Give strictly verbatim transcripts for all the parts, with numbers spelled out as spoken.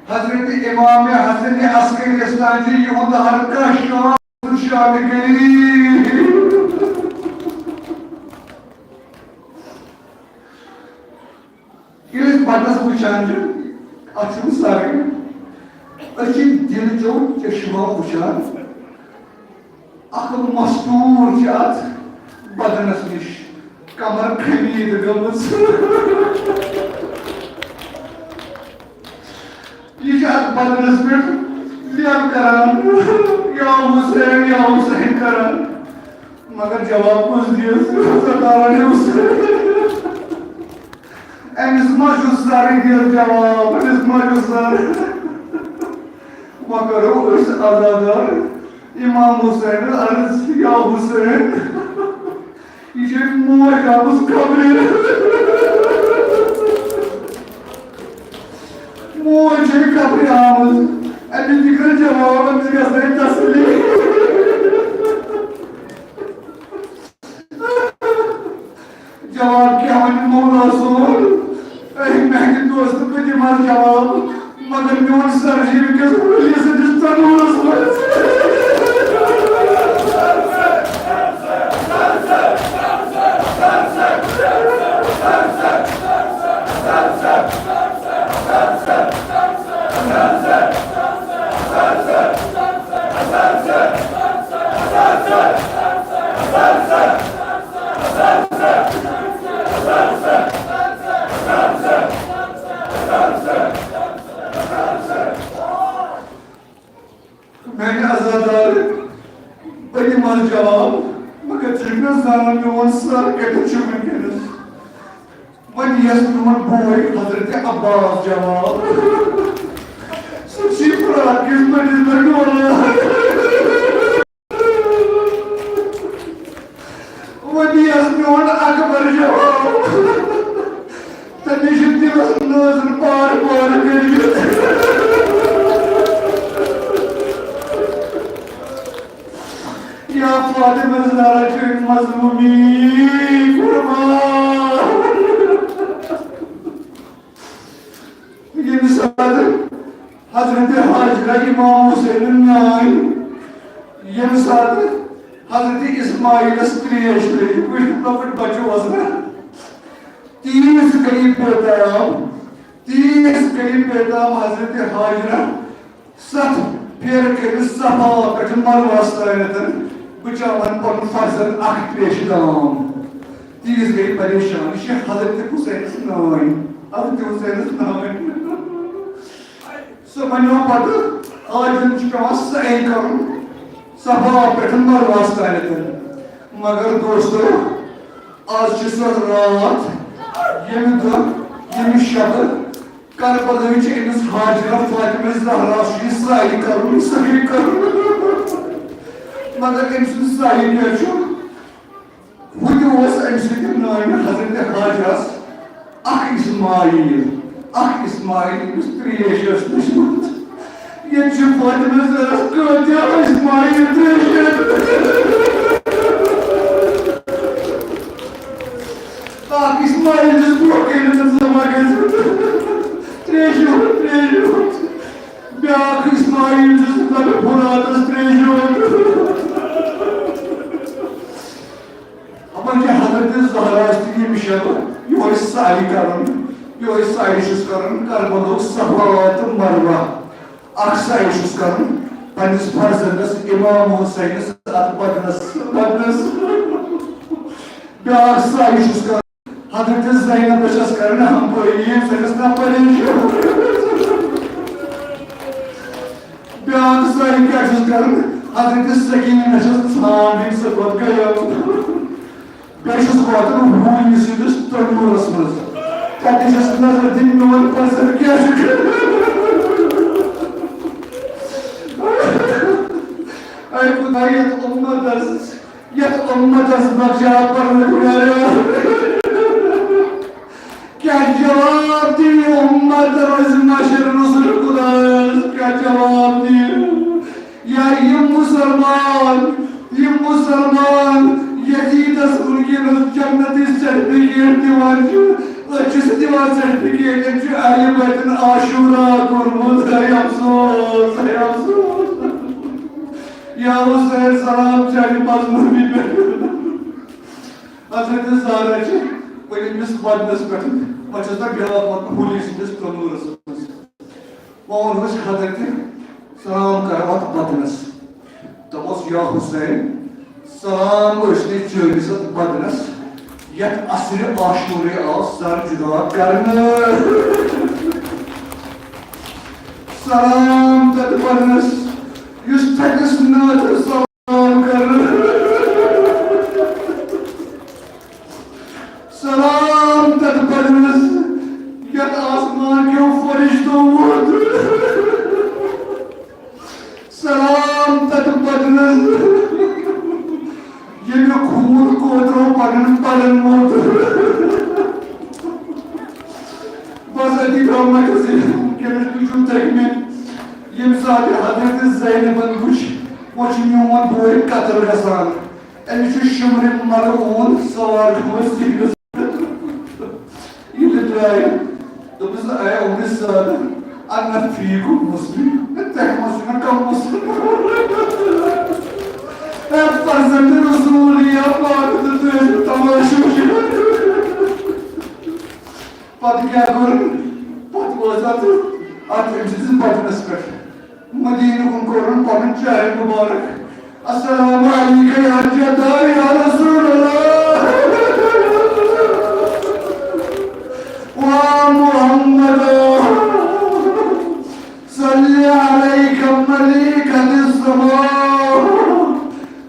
حضرت امام حسن عسکری اسلام جی، یِہُنٛد ہر کانٛہہ شعر شامِ غریب۔ ییٚلہِ أسۍ بدنس وٕچھان چھِ، اتھ چھُنہٕ سرٕے۔ أسۍ چھِ دِل چیو چشمو وٕچھان۔ اکھ مستوٗر چھِ اتھ بدنس نِش کمر خمیٖد گٔمٕژ۔ یہِ چھِ اتھ بدنس پٮ۪ٹھ لٮ۪م کران، "یا حسین، یا حسین" کران۔ مگر جواب کُس دِیَس؟ ستاوان اوس۔ أمِس ما چھُ سرٕے دِیَس جواب؟ أمِس ما چھُ سر؟ وۄنۍ کرو أسۍ عزادار امام حسین عرض، یا حسین، یہِ چھے موج آمٕژ خبرِ۔ موج چھے خبرِ آمٕژ۔ أمِس تہِ کر جواب، أمِس گژھِ تسلی۔ جواب کیٛاہ وَنہِ مولا صٲب؟ اے میٛانہِ دوستہٕ، بہٕ دِمہٕ حظ جواب، مگر میون سر چھُ وٕنکیٚس ؤلی سٕنٛدِس تنوٗرس منٛز۔ میانہِ عزادار، بہٕ دِمہٕ حظ جواب، مگر ژٕ چھُکھ نہ زانان میون سر کتٮ۪تھ چھُ وٕنکیٚنس؟ وۄنۍ یِیَس میون بوے حضرت عباس جواب۔ سُہ چھُ فرات کِس بٔٹِس پٮ۪ٹھ ڈولان۔ وۄنۍ یِیَس میون اکبر جواب۔ تٔمِس چھِ دِلَس نٲزٕن پار پار کٔرِتھ۔ یا فاطمہ زہرا چھِ مظلومی قربان۔ ییٚمہِ ساتہٕ حضرت حاجرہ امام حسینُن نانۍ، ییٚمہِ ساتہٕ حضرت اسماعیلس تریش لٔج، وٕچھ لۄکُٹ بچہٕ اوس نا، تیز گٔیہِ بے تاب، تیز گٔیہِ بے تاب حضرت حاجرہ۔ ستھ پھیرٕ کٔرِتھ صفا پٮ۪ٹھ مروہس تانٮ۪تھ بچاوان پنُن فرزند اکھ تریشہِ دام۔ تیٖژ گٔے پریشان۔ یہِ چھِ حضرت حسینس نانۍ، حضرت حسینس نانۍ۔ سۄ بنیو پتہٕ، حاجن چھُ پٮ۪وان سعی کرُن صفا پٮ۪ٹھ مروہس تانٮ۪تھ۔ مگر دوستو، آز چھِ سۄ راتھ، ییٚمہِ دۄہ، ییٚمہِ شبہٕ کربلہٕچ أمِس حاجرہ فاطمہ زہرا چھُ یہِ سعی کرُن، سعی کرُن۔ مگر أمۍ سُنٛد سعی کیٛاہ چھُ؟ ہُہ تہِ اوس أمۍ سٕنٛدِ نانہِ حضرت حاجرس اکھ اسماعیل، اکھ اسماعیل، ییٚمِس تریش ٲس نٔچمٕژ۔ ییٚتہِ چھُ فاطمہ زہرس کۭتیاہ اسماعیل تریش۔ اکھ اسماعیل چھُس برونٛہہ کَنہِ تہٕ زما گٔژھِتھ تریشہِ ہُنٛد، تریشہِ ہُنٛد۔ بیٛاکھ اسماعیل چھُس لَبہِ فراتس تریشہِ ہُنٛد۔ اَپٲرۍ چھِ حضرت زہرا تہِ ییٚمہِ شبہٕ یِہوٚے سعی کران، یِہوٚے سعی چھُس کران کربلہُک صفا تہٕ مروہ۔ اکھ سعی چھُس کران پننِس فرزندس امام حسینس اتھ بدنس، بدنس۔ بیٛاکھ سعی چھُس کران حضرت زینبس چھَس کران ہمپٲری، ییٚمہِ سۭتۍ ٲس نہ پریشان۔ بیٛاکھ سعی کیٛاہ چھُس کران؟ حضرت سکینہ چھَس ژھانٛڈٕنۍ، سۄ کوٚت گٔیو؟ بیٚیہِ چھُس واتان ہوٗنۍ سٕنٛدِس تنوٗرس منٛز۔ تَتہِ چھَس نظر دِنۍ، میون پسر کیٛاہ چھُ کران؟ اے خدایا، یَتھ اُمتس، یَتھ اُمتس بچاو پروردگارا۔ کیٛاہ جواب دِیہِ اُمت روزِ محشر رسول خدایس؟ کیٛاہ جواب دِیہِ؟ یا یِم مسلمان، یِم مسلمان یزیدس وٕنکیٚنس جنتی سرٹیفکیٹ دِوان چھِ، أسۍ چھِ سُہ دِوان سرٹیفکیٹ، أمۍ چھُ اہلِ بیتن عاشورہ کوٚرمُت۔ افسوس، ہے افسوس۔ یا حسین، سلام چانہِ مظلومی پٮ۪ٹھ۔ حضرت زہرا چھِ پٔتمِس بدنس پٮ۪ٹھ، وۄنۍ چھَس بہٕ بیٛاکھ وَنان، ہوٗلی سٕنٛدِس تنوٗرس منٛز۔ وۄنۍ ووٚنہوس حضرت سلام کرو اتھ بدنس۔ دوٚپمس، یا حسین، سلام ٲسۍ نہٕ چٲنِس اتھ بدنس، یتھ عصرِ عاشورے آو سر جدا کرنہٕ۔ سلام تتھ بدنس، یُس تھٔکِس نٲتھس سلام کرنہٕ۔ سلام تتھ بدنس، یتھ آسمان کیو فرشتو ووت۔ سلام تتھ بدنس، ییٚمہِ خوٗن کوترو پنُن پلن ووت۔ بس أتی درٛاو مےٚ گژھِ، وٕنکیٚنس تُہۍ چھِو تٔتھۍ منٛز، ییٚمہِ ساتہٕ حضرت زینبن وٕچھ، وۄنۍ چھُ میون بوے قتل گژھان۔ أمِس چھُ شِمرِ ملعوٗن سوار گوٚمُت سِنِس۔ ییٚلہِ درٛایہِ، دوٚپُس، "اے اُمہِ سادٕ، اَنَ فیٖکُم مُسلِم، تۄہہِ منٛز چھُنہ کانٛہہ مُسلِم؟" اے فرزند رسول، یا پاک تہٕ تُہۍ ٲسِو تماشہٕ وٕچھان۔ پتہٕ کیٛاہ کوٚرُن؟ پتہٕ وٲژ اتھ، اتھ أمۍ سٕنٛدِس بدنس پٮ۪ٹھ۔ مدینہ کُن کوٚرُن پنُن چہرٕ مبارک۔ السلام علیک یا جدہ یا رسول اللہ و محمد، صلی علیک ملیکۃ السماء۔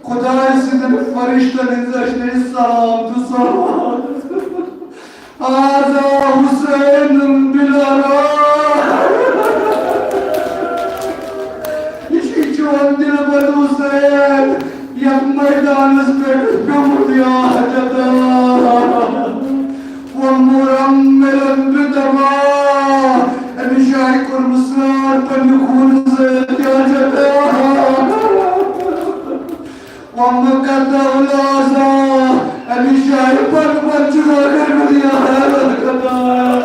خدای سٕنٛدٮ۪ن فرشتن ہٕنٛز ٲسۍ نہٕ سلام تہٕ صلوات۔ هذا حسین بلال۔ یہِ چھُ چون دِلبر حسین، یتھ میدانس پٮ۪ٹھ پیوٚمُت یا جدا۔ ومرملا بدما، أمِس چھُ اَتہِ کوٚرمُت سرٛان پننہِ خوٗنہٕ سۭتۍ یا جدا۔ ومقطع الأعضاء، أمِس چھُ اَتہِ پنُن پان جدا کوٚرمُت یا حیرت خدا۔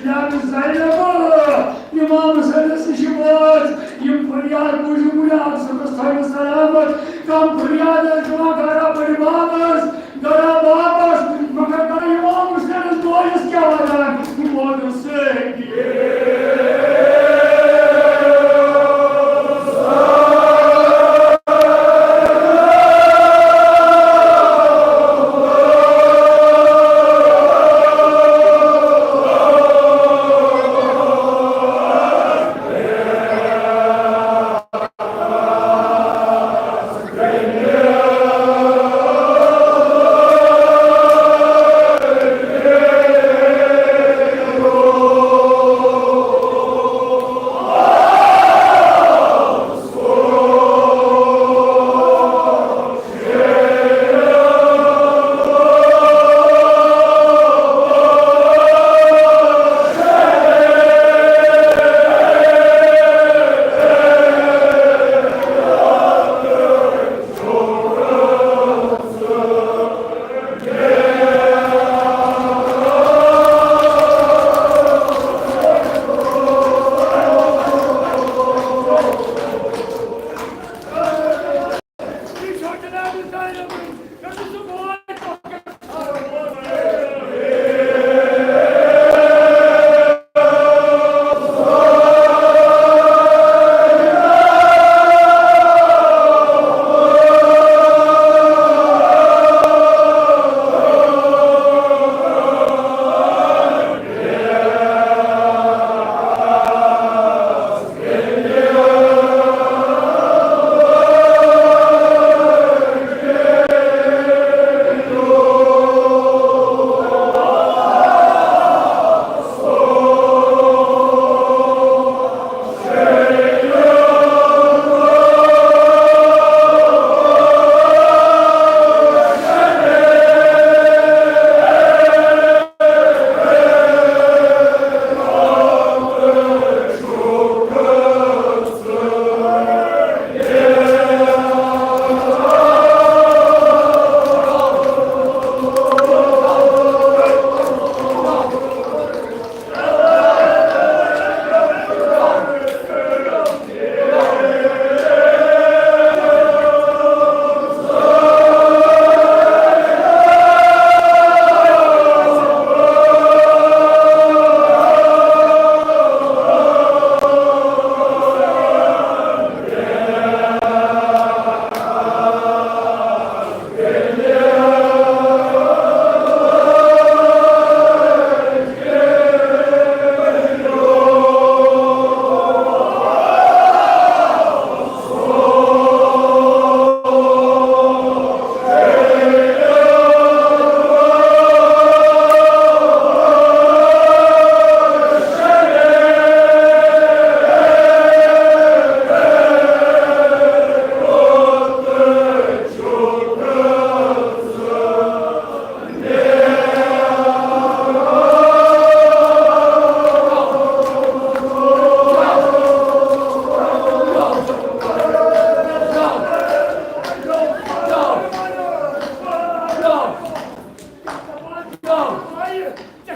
جناب زینب، امام حسینس نِش وٲژ، یِم فریاد بوٗزِو مُلا افسرس تھٲوِو سلامت۔ کم فریاد ٲسۍ دِوان گرا بٔڑِ بابس، گرا بابس، مگر گرا امام حسینس بٲیِس کیٛاہ وَنان؟ ووت سۭتۍ۔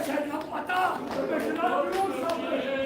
ژےٚ چھےٚ پتہ، مےٚ چھُ ناو یوٗسف۔